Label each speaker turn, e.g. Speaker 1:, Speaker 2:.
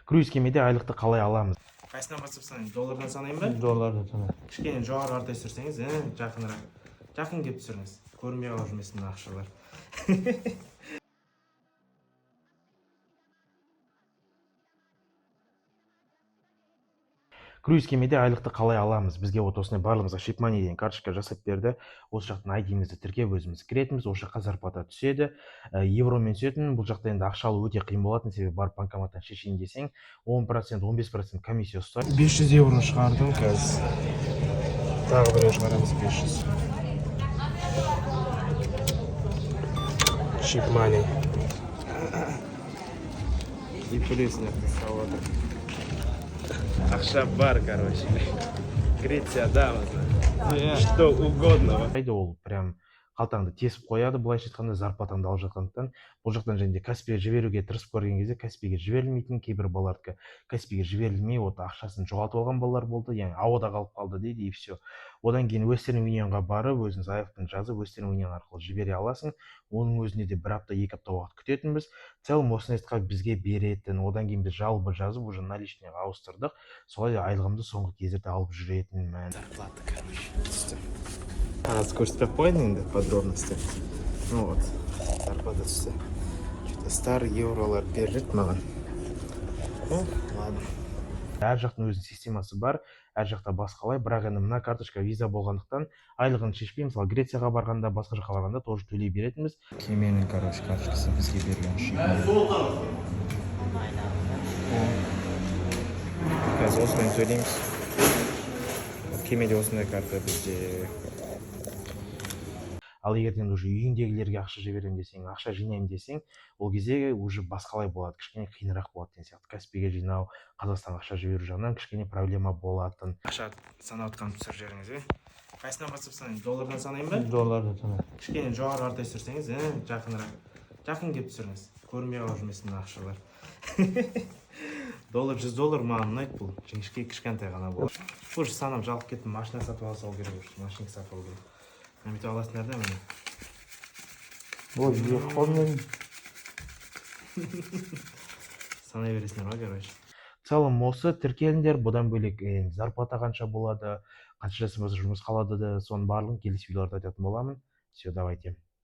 Speaker 1: Круиз кемеде айлықты қалай аламыз? Қайсынан бастап санайын, доллардан санайын ба?
Speaker 2: Доллардан санай.
Speaker 1: Кішкене жоғары қаратай түсірсеңіз, жақынырақ, жақын келіп түсіріңіз, көрінбей қалып жүрмесін мына ақшалар. Круиз кемеде айлықты қалай аламыз? Бізге вот осындай барлығымызға Ship Money деген карточка жасап берді. Осы жақтан айдимізді тіркеп, өзіміз кіретінбіз, осы жаққа зарплата түседі. Евромен түсетін. Бұл жақта енді ақша алу өте қиын болатын, себебі барып банкоматтан шешейін десең, 10%, 15% комиссия ұстайды.
Speaker 3: 500 евро шығардым, қазір тағы біреу шығарамыз. 500 Ship Money и плюс мына жақта салып жатыр. Ақша бар, короче, Грециядамыз, что угодно.
Speaker 1: Ол прям қалтаңды тесіп қояды, былайша айтқанда, зарплатаңды алып жатқандықтан бұл жақтан. Және де Каспиге жіберуге тырысып көрген кезде Каспиге жіберілмейтін. Кейбір балалардікі Каспиге жіберілмей, вот ақшасын жоғалтып алған балалар болды, яғни ауада қалып қалды дейді, и все. Одан кейін Western Unionға барып, өзің заявканы жазып, Western Union арқылы жібере аласың. Оның өзінде де бір апта, 2 апта уақыт күтетінбіз. В целом осындай бізге беретін. Одан кейін біз жалоба жазып, уже наличныйға ауыстырдық. Солай айлығымды соңғы кездерде алып жүретінмін.
Speaker 3: Зарплата, короче, түсті. Қазір көрсетпей ақ қояйын енді подробности. Ну вот, зарплата түсті. Что-то старый евролар беріп маған. Ну ладно.
Speaker 1: Әр жақтың өзінің системасы бар, әр жақта басқалай. Бірақ енді мына карточка Виза болғандықтан, айлығын шешпей, мысалы, Грецияға барғанда, басқа жаққа барғанда тоже төлей беретінбіз.
Speaker 3: Кеменің, короче, карточкасы бізге берген. Қазір осымен төлейміз. Кемеде осындай карта бізде.
Speaker 1: Ал егер енді уже үйіңдегілерге ақша жіберемін десең, ақша жинаймын десең, ол кезде уже басқалай болады, кішкене қиынырақ болады деген сияқты. Каспиге жинау, Қазақстанға ақша жіберу жағынан кішкене проблема болатын.
Speaker 3: Ақша санап жатқанымды түсіріп жіберіңіз, е. Қайсынан бастап санайын, доллардан санайын ба?
Speaker 2: Доллардан санай.
Speaker 3: Кішкене жоғары қаратай түсірсеңіз, жақынырақ, жақын келіп түсіріңіз, көрінбей қалып жүрмесін мына ақшалар. Доллар, 100 доллар маған ұнайды, бұл жіңішке, кішкентай ғана болады. Уже санап жалығып кеттім. Машина сатып ала салу керек, уже машинка сатып алу керек. Мына бүйтіп аласыңдар да, міне.
Speaker 2: Ой, екі қолмен.
Speaker 3: Санай бересіңдер ғой, короче.
Speaker 1: В целом осы, тіркеліңдер. Бұдан бөлек енді зарплата қанша болады, қанша жастан бастап жұмысқа алады да, соның барлығын келесі видеоларда айтатын боламын. Все, давайте.